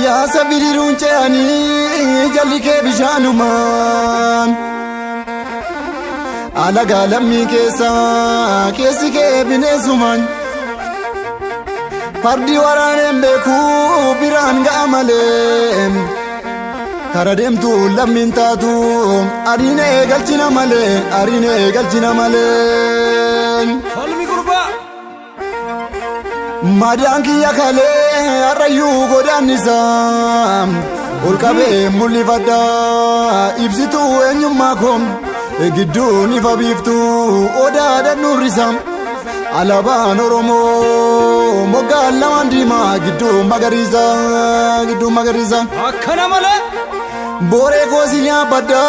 Yaasa bidiruun ce'anii jalli kee bishaanumaan. Alagaa lammii keessa keessi kee bineensumaan. Fardi waraaneen beeku biraan ga'a malee. Kara deemtu lammiin taatu ariinee galchina malee ariinee galchina malee. Falmi gurbaa. Madaan kiyya kalee har'ayyuu godaannisa. Ol qabee mul'ifadha ibsituu eenyummaa koo gidduun ifa biiftuu odaadhaan nurrisa. Alaabaan Oromoo moggaan lamaan diimaa gidduu magariisa gidduu magariisa. Akkana malee. Booree koosi yaabbadda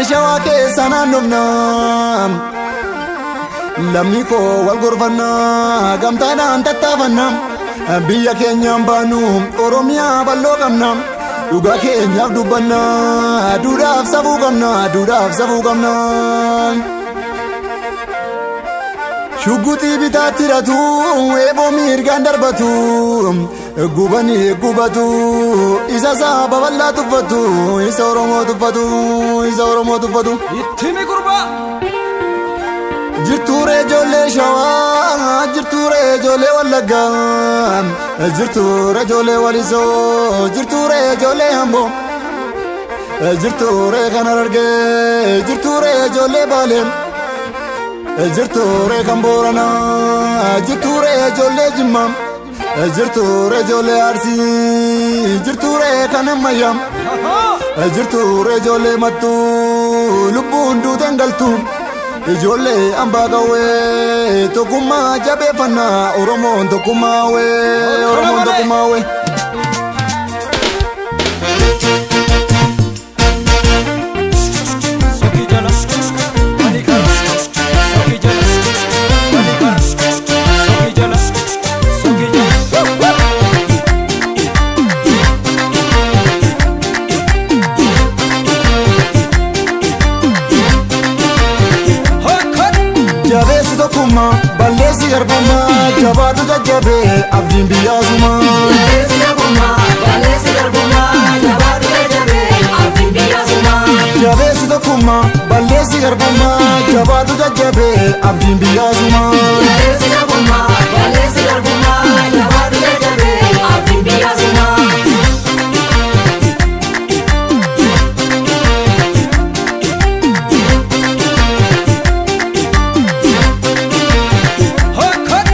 shawaa keessa naannofna. Lammii koo wal gorfanna gamtaadhaan tattaafanna. Biyya keenyaan baanu Oromiyaa bal'oo qabna. Dhugaa keenyaaf dubbanna duudhaaf safuu qabna duudhaaf safuu qabna. Shugguxii bitaatti hidhatu eeboo mirgaan darbatu gubanii gubatu isa saba bal'aa tuffatu isa Oromoo tuffatu isa Oromoo tuffatu. Ittimi gurbaa. Jirtuuree ijoollee Shawaa jirtuuree ijoollee Wallaggaa jirtuuree ijoollee Walisoo jirtuuree ijoollee Amboo jirtuuree kan Harargee jirtuuree ijoollee Baalee jirtuuree kan Booranaa jirtuuree ijoollee Jimmaa jirtuuree ijoollee Arsii jirtuuree kan Ammayyaa jirtuuree ijoollee Mattuu lubbuun duuteen galtu. Ijoollee hambaa qawwee tokkummaa jabeeffannaa Oromoon tokkummaa wee Oromoon tokkummaa wee. Soki jala. Ani kara. Soki jala. Ani kara. Soki jala. Soki jala. Hakkan. Jabeessi tokkummaa balleessi garbummaa jabaatu jajjabee abdiin biyyaasumaa. Jabeessi tokkummaa balleessi garbummaa jabaatu jajjabee abdiin biyyaasumaa. Jabeessi tokkummaa balleessi garbummaa jabaatu jajjabee abdiin biyyaasumaa. Jabeessi tokkummaa balleessi garbummaa jabaatu jajjabee abdiin biyyaasumaa. Hakkan.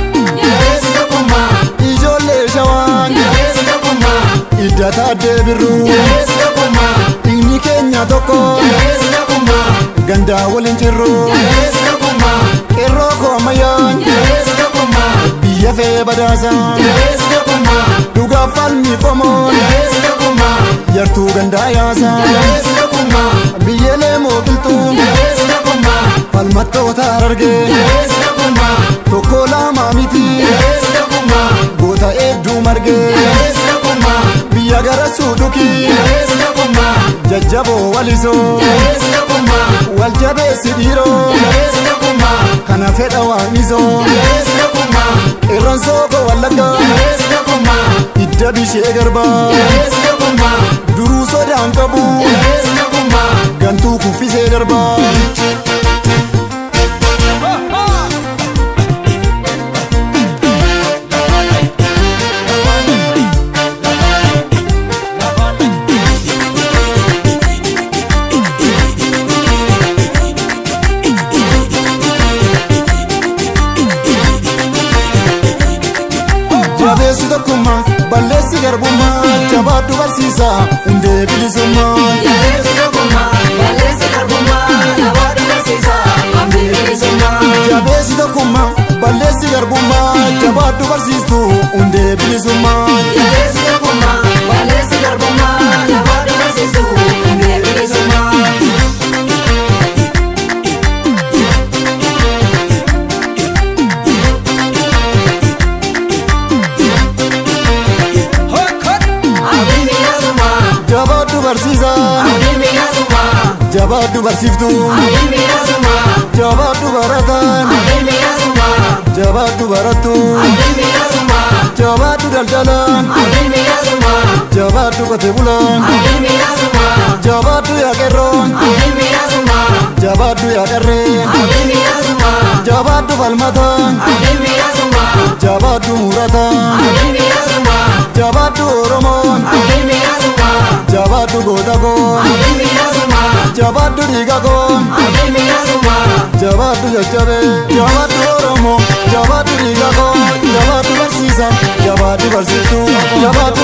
Jabeessi tokkummaa Ijoollee shawaan jabeessi tokkummaa idda taaddee birruu jabeessi tokkummaa dhiigni keenya tokko jabeessi tokkummaa gandaa waliin cirru jabeessi tokkummaa qeerroo koo ammayyaan jabeessi tokkummaa biyya fee badaasaa jabeessi tokkummaa dhugaaf falmi qomoon jabeessi tokkummaa yartuu gandaa yaasaa jabeessi tokkummaa biyyeelee mooqiltuu jabeessi tokkummaa falmattoota Harargee jabeessi tokkummaa tokko lama miti jabeessi tokkummaa goota hedduu margee jabeessi tokkummaa biyya gara suudhukii jabeessi tokkummaa jajjaboo walisoo jabeessi tokkummaa wal jabeessi dhiiroo jabeessi tokkummaa kana fedha waaqnisoo jabeessi tokkummaa qeerran sookoo wallaggaa jabeessi tokkummaa hidda bishee garbaa jabeessi tokkummaa duruu sodaan qabu jabeessi tokkummaa gantuu kuffisee darbaa. Jabeessi tokkummaa balleessi garbummaa jabaadhu barsiisaa hundee bilisummaa. Jabeessi tokkummaa balleessi garbummaa jabaadhu barsiisaa abdii bilisummaa. Jabeessi tokkummaa balleessi garbummaa jabaadhu barsiistuu hundee bilisummaa. Jabeessi tokkummaa balleessi garbummaa jabaadhu barsiistuu hundee bilisummaa. Hakkan. Abdiin biyyaasumaa Jabaadhu barsiisaa abdiin biyyaasumaa jabaadhu barsiiftuu abdiin biyyaasumaa jabaadhu barataan abdiin biyyaasumaa. Jabaadhu barattu. Jabaadhu daldala. Jabaadhu qote bulaa. Jabaadhu yaa qeerroo. Jabaadhu yaa qarree. Jabaadhu falmataa. Jabaadhu murataa. Jabaadhu Oromoo. Jabaadhu goota koo. Jabaadhu dhiiga koo. Jabaadhu jajjabee. Jabaadhu Oromoo. Jabaadhu dhiiga koo. Jabaadhu barsiisa. Jabaadhu barsiiftuu. Jabaadhu.